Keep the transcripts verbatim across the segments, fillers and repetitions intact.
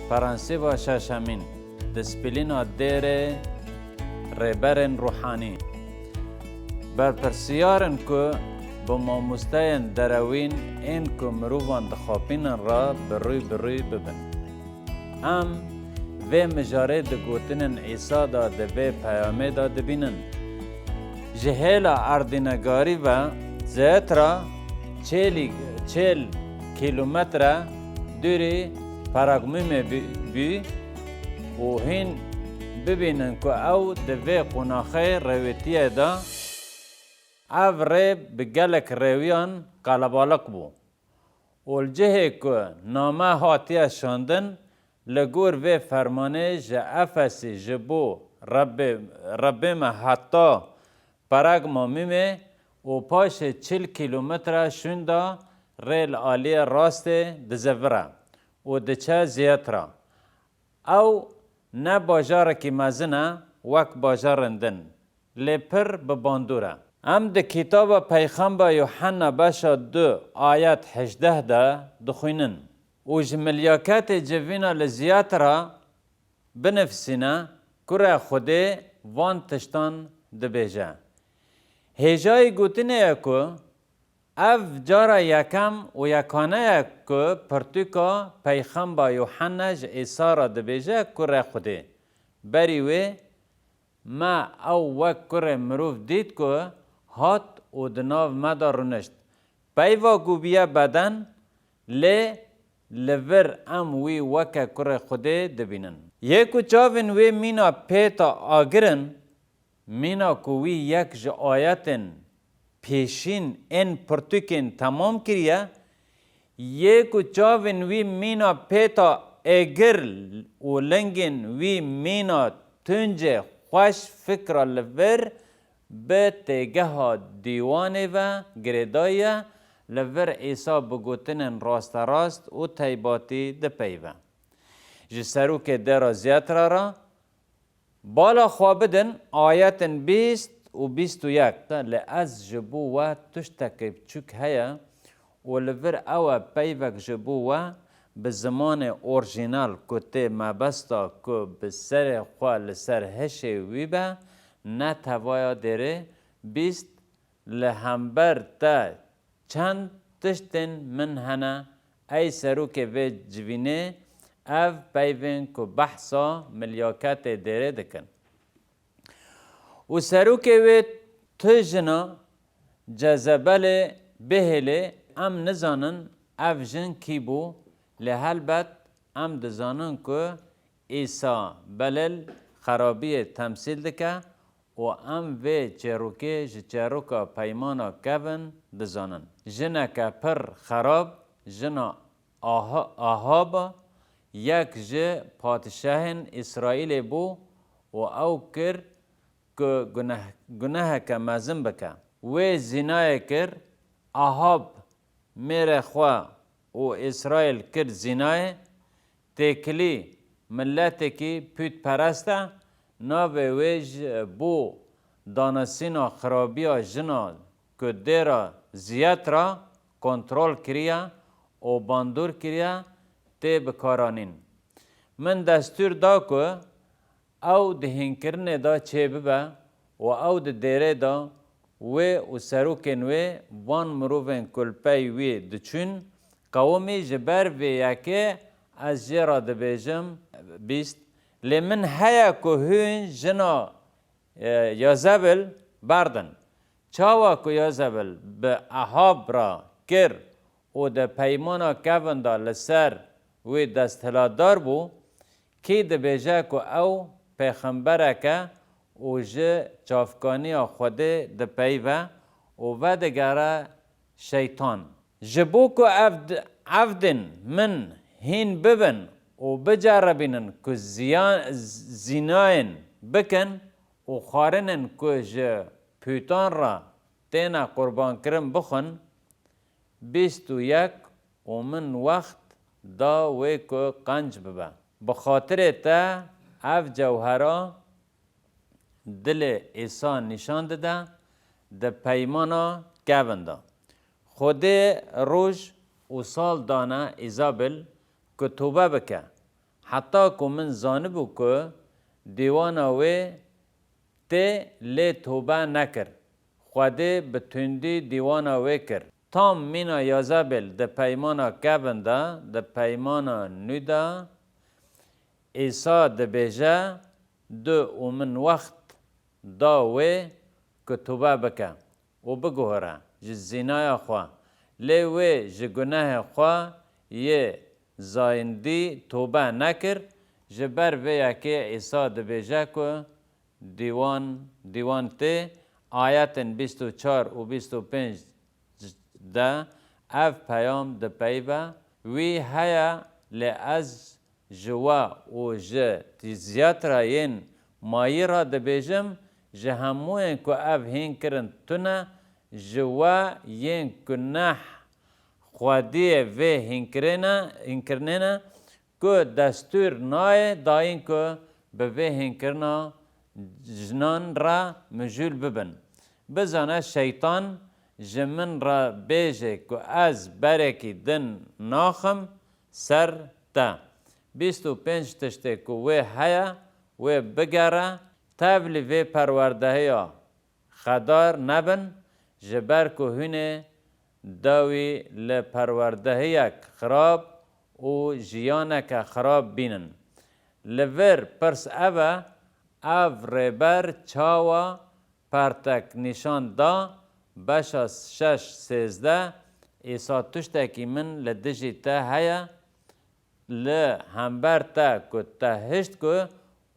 Prensîba şeşemîn, disîplîna dêrê rêberên ruhanî. Berpirsiyar in ku bi mamosteyên derewîn ên ku mirovan dixapînin re bi rû bi rû bibin. Em vê mijarê di gotinên Îsa de di vê peyamê de dibînin. Ji hêla erdînegarî ve zêtra çêlî-, çêl kîlometre dûrî Paragmûmê bî-, bî û hîn bibînin ku ew di vê qonaxê rêwîtiyê de ev rê bi gelek rêwiyan qelebalix bû. Û li cihê ku name hatiye şandin, li gor vê fermanê ji Efesî ji bo Rebbê, Rebbê me heta Paragmamîmê û paşê çil kîlometre şûnda rê li aliyê rastê dizivire û diçe Ziyatra. Ew ne bajarekî mezin e wek bajarên din, lê pir bi bandor e. Em di kitaba Peyxember Yuhenna beşa du ayet hejdeh de dixwînin, û ji milyaketê civîna li Ziyatra binivîsîne, kurê Xwedê van tiştan dibêje. Hêjayî gotinê ye ku ev cara yekem û yekane ye ku pirtûka Peyxember Yuhenne ji Îsa re dibêje, kurê Xwedê. Berî wê me ew wek kurê mirov dît ku hat û di nav me de rûnişt. Peyva ku bûye beden, lê li vir em wî weke kurê Xwedê dibînin. Yê ku çavên wê mîna pêta agir in, mîna ku wî yek ji ayetên pêşîn ên pirtûkên temam kiriye, yê ku çavên wî mîna pêta êgir û lingên wî mîna tuncê xweş fikra li vir bi têgeha dîwanê ve girêdayî ye, li vir Îsa bi gotinên rasterast û teybatî dipeyive. Ji serokê dêra Ziyatra re bala xwe bidin, ayetên bîst û bîst û yek, lê ez ji bo we tiştekî biçûk heye û li vir ew e peyvek ji bo we bi zimanê orjînal ku tê mebesta ku bi serê xwe li ser hişê wî be, ne tevaya dêrê bîst, li hember te çend tiştên min hene, ey serokê vê civînê, ev peyvên ku behsa milyaketê dêrê dikin. Û serokê wê tu jina Cezebelê bihêlê, em nizanin ev jin kî bû, lê helbet em dizanin ku Îsa Belêl xerabiyê temsîl dike û em vê çêrokê ji çêroka Peymana Kevin dizanin. Jineke pir xerab, jina Aha-, Ahaba, yek ji padişahên Îsraîlê bû û ew kir ku guneh-, guneheke mezin bike. Wê zînayê kir, Ahab mêrê xwe û Îsraîl kir zînayê, têkilî miletekî pûtperest e, navê wê ji bo danasîna xirabiya jina ku dêra Ziyatra kontrol kiriye û bandor kiriye tê bikaranîn. Min destûr da ku ew di hînkirinê de çêbibe û ew di dêrê de wê û serokên wê van mirovên ku li pey wî diçûn qewimî, ji ber vê yekê ez jê re dibêjim, bîst, lê min heye ku hûn jina, e, Yezebel berdin. Çawa ku Yezebel bi Ahab re kir û di peymana kevin de li ser wî desthilatdar bû, kî dibêje ku ew pêxemberek e û ji çavkaniya Xwedê dipeyive û vedigere şeytan. Ji bo ku ev d-, evdên min hîn bibin û biceribînin ku ziya-, zînayên bikin û xwarinên ku ji pûtan re têne qurbankirin bixwin, bîst û yek û min wext da wê ku qenc bibe. Bi xatirê te ev cewhera dilê Îsa nîşan dide, di peymana kevin de. Xwedê roj û sal dane Îzabel ku tobe bike. heta ku min zanibû ku dîwana wê tê lê tobe nekir. Xwedê bi tundî dîwana wê kir. Tam mîna Yezebel di peymana kevin de, di peymana nû de, Îsa dibêje, du û min wext da wê ku tobe bike û biguhere ji zînaya xwe. Lê wê ji gunehê xwe yê zayendî tobe nekir. Ji ber vê yekê Îsa dibêje ku dîwan, dîwan tê, ayetên bîst û çar û bîst û pênc de ev peyam dipeyive. Wî heye, lê ez ji we û ji tîzyatra yên mayî re dibêjim, ji hemûyên ku ev hîn kirin tune, ji we yên ku neh xwediyê vê hînkirinê ne, hînkirinê ne, ku destûr nayê dayîn ku bi vê hînkirina jinan re mijûl bibin. Bizane şeytan ji min re bêje ku ez berekî din naxim ser te. Bîst û pênc tiştê ku wê heye, wê bigere, tevlî vê perwerdehiya xedar nebin, ji ber ku hûn ê dawî li perwerdehiyek xirab û jiyaneke xirab bînin. Li vir pirs ev e, ev rêber çawa pertek nîşan da? Beşa şeş sêzdeh, Îsa tiştekî min li dijî te heye, li hember te ku te hişt ku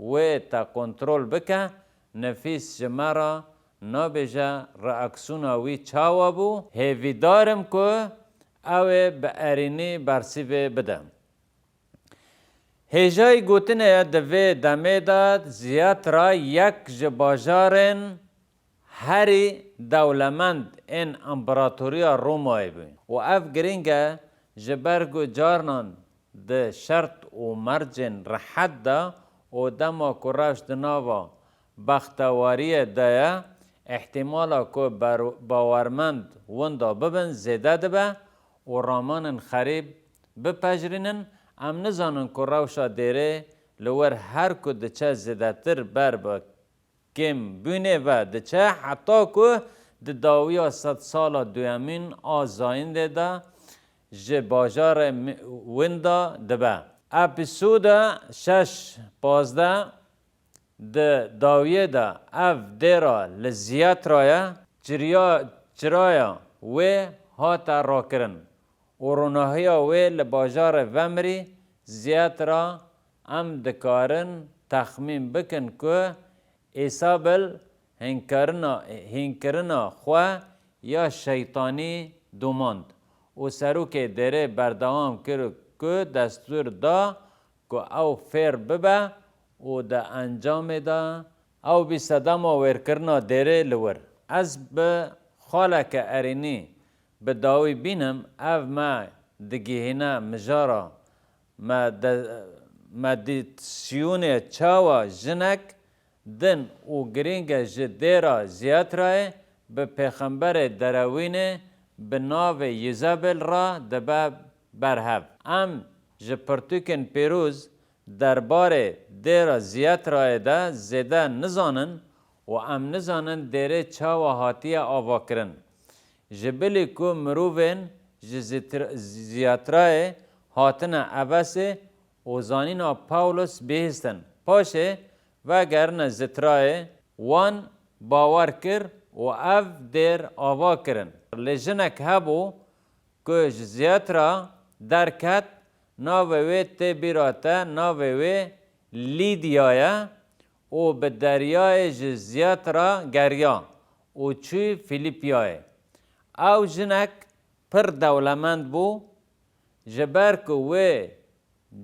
wê te kontrol bike, nifîs ji me re nabêje reaksiyona wî çawa bû. Hêvîdar im ku ew ê bi erênî bersîvê bide. Hêjayî gotinê ye, di vê demê de Ziyatra yek ji bajarên herî dewlemend ên Împaratoriya Romayê bû û ev girîng e, ji ber ku carinan di şert û mercên rihet de û dema ku rewş di nava bextewariyê de ye, îhtîmala ku ber-, bawermend winda bibin zêde dibe û ramanên xerîb bipejirînin. Em nizanin ku rewşa dêrê li wir her ku diçe zêdetir ber bi kêmbûnê ve diçe, heta ku di dawiya sedsala duyemîn a zayîndê de ji bajarê mi-, winda dibe. Epîsoda şeş pazdeh di dawiyê de ev dêra li Ziyatra ye, çiriya-, çiraya wê hate rakirin û ronahiya wê li bajarê Vemirî Ziyatra, em dikarin texmîn bikin ku Îsabel hînkarina-, hînkirina xwe ya şeytanî domand û serokê dêrê berdewam kir ku destûr da ku ew fêr bibe û di encamê de ew bî sedema wêrkirina dêrê li wir. Ez bi xaleke erênî bi dawî bînim, ev me digihîne mijara me de-, medîtasyonê çawa jinek din û girîng e ji dêra Ziyatrayê bi pêxemberê derewînê bi navê Yezebel re dibe berhev. Em ji pirtûkên pêroz derbarê dêra Ziyatrayê de zêde nizanin û em nizanin dêrê çawa hatiye avakirin. Ji bilî ku mirovên ji Zitr-, Ziyatrayê hatine Efesê û zanîna Pawlos bihîstin, paşê vegerine Zitrayê, wan bawer kir û ev dêr ava kirin. Lê jinek hebû ku ji Ziyatra derket, navê wê tê bîra te, navê wê Lîdya ye û bi deryayê ji Ziyatra geriya û çû Fîlîpyayê. Ew jinek pir dewlemend bû, ji ber ku wê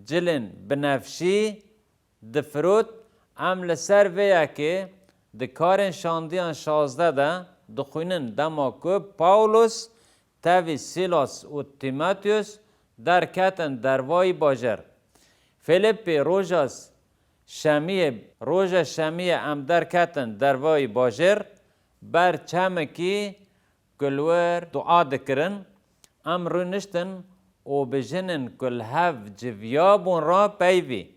cilên binefşî difirot, em li ser vê yekê di Karên Şandiyan şazdeh de dixwînin, dema ku Pawlos tevî Sîlas û Tîmoteos derketin dervayî bajêr. Fîlîpî roja s-, şemiyê, roja şemiyê em derketin dervayî bajêr, ber çemikî ku li wir dua dikirin, em rûniştin û bi jinên ku li hev civiyabûn re peyvî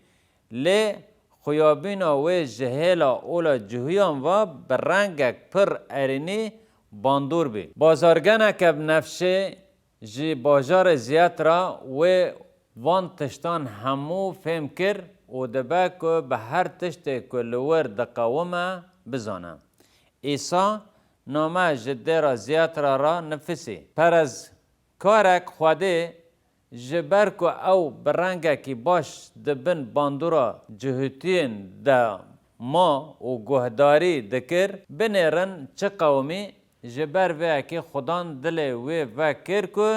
Lê xuyabîna wê ji hêla ola cihûyan ve bi rengek pir erênî bandor bû. Bajargeneke bi nefşê ji bajarê Ziyatra wê van tiştan hemû fêm kir û dibe ku bi her tiştê ku li wir diqewime bizane. Îsa name ji dêra Ziyatra re nifisî. Perez karek Xwedê, ji ber ku ew bi rengekî baş di bin bandora cihûtiyên de ma û guhdarî dikir, binêrin çi qewimî, ji ber vê yekê Xudan dilê wê vekir ku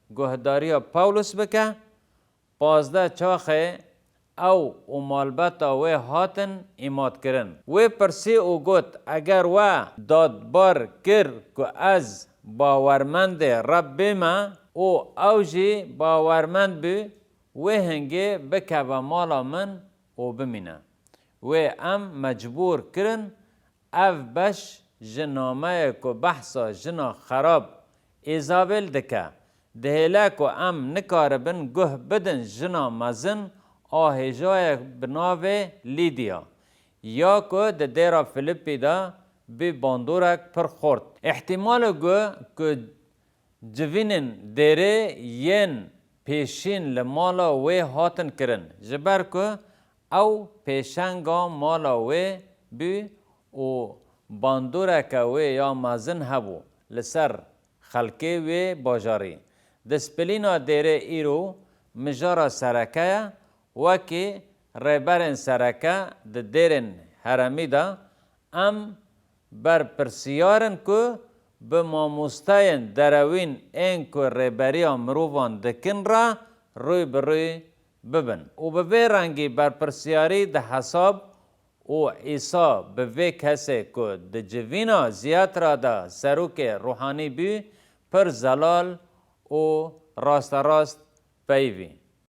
guhdariya Pawlus bike. Pazdeh çaxê ew û malbeta wê hatin îmatkirin. Wê pirsî û got, Eger we dadbar kir ku ez bawermendê Reb bîme û ew jî bawermend bû, wê hingê bikeve mala min û bimîne. Wê em mecbûr kirin ev beş ji nameyê ku behsa jina xerab Îzabel dike, dihêle ku em nikaribin guh bidin jina mezin a hêjayek bi navê Lîdya, ya ku di dêra Filipî de bî bandorek pir xurt. Îhtîmalê ku, ku civînên dêrê yên pêşîn li mala wê hatin kirin, ji ber ku ew pêşenga mala wê bû û bandoreke wê ya mezin hebû li ser xelkê wê bajarî. Disiplîna dêrê îro mijara sereke ye, wekî rêberên sereke di dêrên herêmî de, em berpirsiyar in ku bi mamosteyên derewîn ên ku rêberiya mirovan dikin re rûy bi rûy bibin û bi vê rengî berpirsiyarî di hesab û Îsa bi vê kesê ku di civîna Ziyatra de serokê ruhanî bû, pir zelal û rasterast peyivî.